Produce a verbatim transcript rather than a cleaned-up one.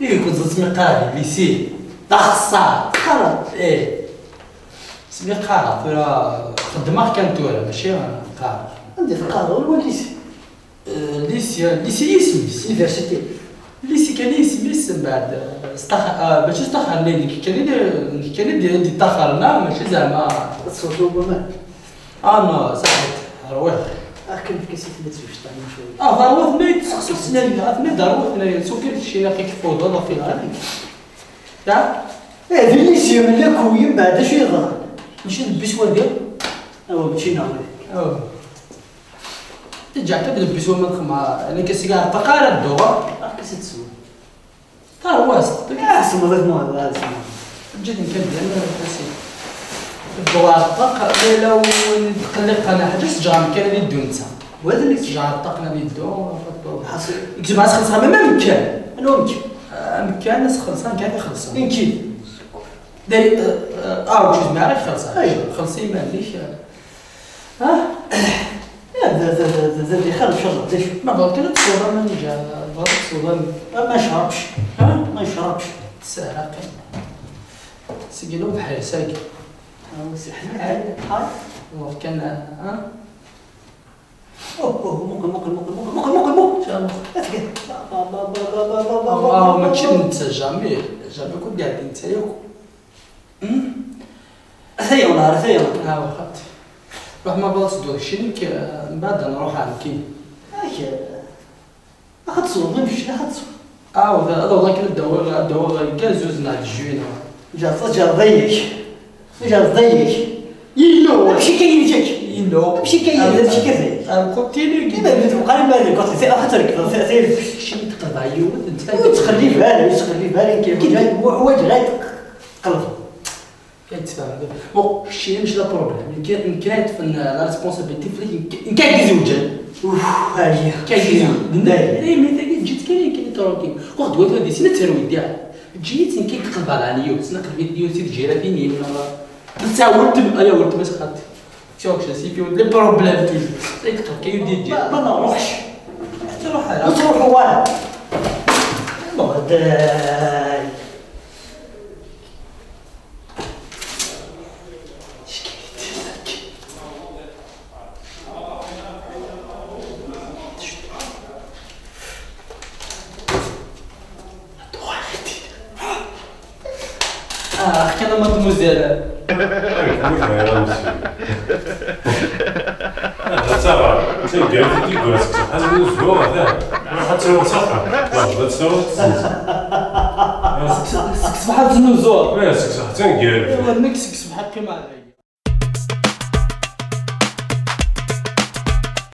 Ih, kent ẓeṭ mi qqareɣ di lycée. D axeṣṣar. Qqareɣ. Ih. Smi qqareɣ tura, xeddmeɣ kan tura, mačči qqareɣ. Anda teqqareḍ? Ur wali lycée. Eh, lycée, lycée yisem-is. Université. Lycée kan yisem-is, mbeɛd, eh, stax-, ah, mačči staxren, nekk kan i d, nekk kan i d, i d-iṭṭaxren, ah, mačči zeɛma. Ad tesweḍ waman? Ah, non, saḥit, rwiɣ. Akken fk-as i tella tzuǧ ṭṭɛam cwiya. Ah, terwiḍ ma yettseqsu s lalla, ma d-terwiḍ ma yettseqsu kra keččini aqi kfuḍ, ad aɣ-t-yeqqar. Ya? Eh, d inisi, mlak u yembeɛd acu yeḍran? Mačči d bis wagi? Awa, mačči neɣ wagi. Awa. Teǧǧa kan d bis wama xma, nekk s-iɛreq ara dduɣ. Aqi s-tesweḍ. Tarwa-s, ah, semmeḍ-it ma hḍeṛ, semmeḍ. Ǧǧet-ten kan byan, a Ḥusin. Ddu ɣer ṭṭaq, ma yella win tqelliq ɣer ḥaǧa, sǧeɛ amkan ad iddu netta. Wa d nekk. Sǧeɛ ṭṭaq ad iddu, ḥaṣi. Gzem-as xelṣeɣ, ma amkan. Anwa amkan? Amkan, as xelṣeɣ, amkan ixelṣen. Inki. Dali, ah, ah, ur tezmir ara xelṣeɣ. Aywa. Xelṣ iman-ik. Ah? Eh, d, d, d, d, d lxir, ncallah, d acu? Ma bɣiḍ kan ad tesweḍ aman, iǧa, bɣiḍ ad tesweḍ aman. Ah, ma necrabx. Ha? Ma necrabx. Tesɛa kan. Seg yella ubeḥri, sagi. Ah, usiḥen, ah, ah. Bɣiḍ kan, ah? Oh, oh, muqel, muqel, muqel. Ncallah. Atgen. Ba, ba, ba. Ah, mačči d netta, jamais. Jamais kul gɛeddi netta yakk. Hmm? Ata yeɣleḍ, ata yeɣleḍ. Ah, waxat. Ruḥ ma bɣiḍ tedduḍ keččini, eh, mbeɛd ad nruḥ ar nekkini. Ak, eh, axad tesweḍ imekli, axad tesweḍ. Ah, ad, ad awḍeɣ akken ad d-awiɣ, ad d-awiɣ lgaz uzneɣ d jus-inu. Ǧerḍ, ǧerḍ-iyi-k. Ǧerḍ-iyi-k. Yillu, amek akka yillu-k? Yillu. Amek akka yillu-k? Amek akka yillu-k? Ar kuṭini. Ina, mi tewqal ma d kuṭi, ti, axad terkbeḍ, ti, ti. Keččini tqelbeḍ yiwet, netta. Ur ttqellib ara, ur ttqellib ara, nekk, nekk, ḥwaǧeɣ ad tqelbeḍ. Ay ttfahmeḍ. Bon, keččini mačči d apṛublem. Nekk, nekk ara yeṭṭfen la responsabilité fell-ak, nekk, nekk ara k-izewǧen. Uf, ɛyiɣ. Nekk ara k-izewǧen. Daymi tagi ǧǧiɣ-tt kan akken tranquille. Ruḥ d wat wadis, ma terwi ddiɛ. Ǧǧiɣ-tt nekk i qelbeɣ ɛni yiwet, sna qelbit yiwet i tǧiratin-im, neɣ d ta weltma, aya weltma-s xaṭi. Tuɣ kečč d asifi, les problèmes toujours. Ay teqqel kan yudi ǧǧiɣ. Ma, ma nruḥx. Ad truḥ ara. Ur ttruḥu ara. Bon, d- Ah, ax kan a mademoiselle. Ay, ur bɣiɣ ara, monsieur. Ah, d taɣar. Taneggarut i d-yeggran seg ṣṣeḥḥa n wuzzu, atan. Ruḥ ad taruḍ s axxam. Ṭṭlab, ad taruḍ s tsensa. Seg ṣṣeḥḥa ad tnuzuḍ. Ih, seg ṣṣeḥḥa d taneggarut. Iwa, nekk seg ṣṣeḥḥa qqimeɣ dagi.